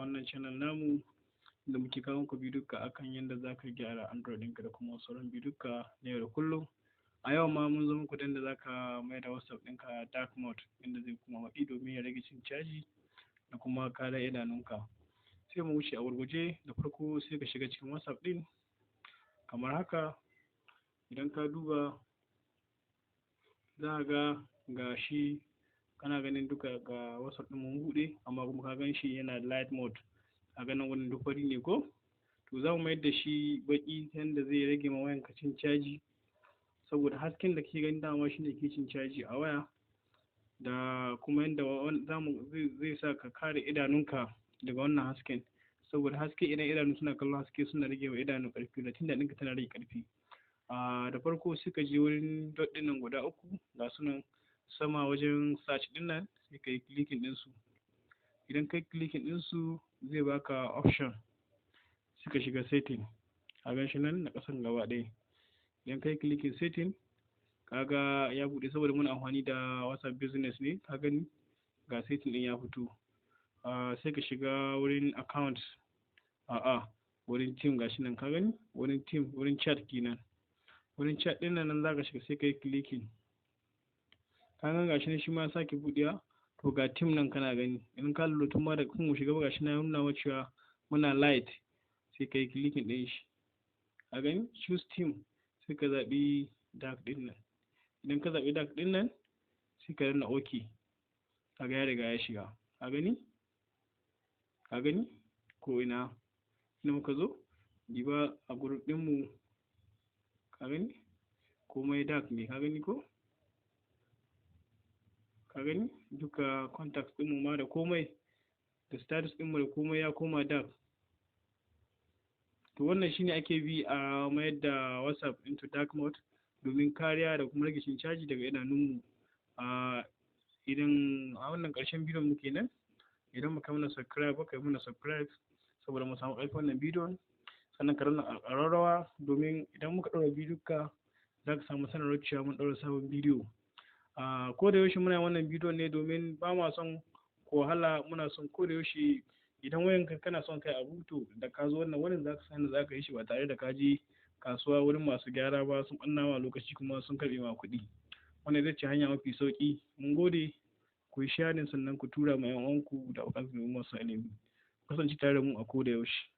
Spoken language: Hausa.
Wannan channel namu da muke kawo muku bidiyo akan yadda za ka gyara Android ɗinka da kuma sauran bidiyo na yau da kullum. A yau ma mun zo muku da yadda za ka mai da WhatsApp ɗinka dark mode, inda zai koma baƙi domin ya rage cin caji da kuma kare idanunka. Sai mu wuce a gurguje. Da farko sai ka shiga cikin WhatsApp ɗin kamar haka. Idan ka duba, za ka ga ga shi kana ganin duka ga WhatsApp ɗin mun buɗe, amma kuma ka gan shi yana light mode. A ganin wurin duk fari ne ko? To, za mu mayar da shi baƙi ta yanda zai rage ma wayanka cin caji, saboda hasken da kake gani dama shine ke cin caji a waya, da kuma yanda zamu zai sa ka kare idanunka daga wannan hasken, saboda haske, idan idanu suna kallon haske, suna rage wa idanu ƙarfi, retina ɗinka tana rage ƙarfi. A da farko sai ka je wurin dot ɗin nan guda uku, ga su nan sama wajen search ɗin nan, sai ka yi clicking ɗinsu. Idan ka yi clicking ɗinsu, zai baka option, sai ka shiga setting. Ka gan shi nan na ƙasan gaba ɗaya. Idan ka yi clicking setting, kaga ya buɗe. Saboda muna amfani da WhatsApp Business ne, ka gani ga setting ɗin ya fito. Sai ka shiga wurin account, a'a, wurin team, gashi nan ka gani, wurin team, wurin chat kenan. Wurin chat ɗin nan za ka shiga, sai ka yi clicking. Ka ga gashi nan shi ma ya sake buɗewa. To, ga theme nan kana gani. Idan ka lura, tun ma da kun mu shiga ba, gashi nan ya nuna ma cewa muna light. Sai ka yi clicking ɗin shi. Ka gani, choose theme, sai ka zaɓi dark ɗin nan. Idan ka zaɓi dark ɗin nan, sai ka danna OK. Kaga ya riga ya shiga. Ka gani, ka gani ko ina ina muka zo diba a group ɗinmu, ka gani komai dark ne. Ka gani ko? Ka gani, duka contacts ɗinmu ma da komai da status ɗinmu da komai ya koma dark. To, wannan shine ake bi a mayar da WhatsApp into dark mode domin kariya da kuma rage cin caji daga idanunmu. A idan a wannan ƙarshen bidiyon mu kenan. Idan baka mana subscribe ba, kai mana subscribe saboda mu samu ƙarfin wannan bidiyon. Sannan ka danna ƙararrawa domin idan muka ɗaura bidiyo ka za ka samu sanarwar cewa mun ɗaura sabon bidiyo. A ko da yaushe muna wannan bidiyon ne domin ba ma son ko wahala. Muna son ko da yaushe idan wayanka kana son kai abu, to da ka zo wannan wurin za ka san za ka yi shi ba tare da ka je kasuwa wurin masu gyara ba, sun ɓanna ma lokaci kuma sun karɓe ma kuɗi. Wannan ita ce hanya mafi sauƙi. Mun gode. Ku yi sharing, sannan ku tura ma 'yan uwanku da abokan arziki masu ilimi. Kasance tare da mu a ko da yaushe.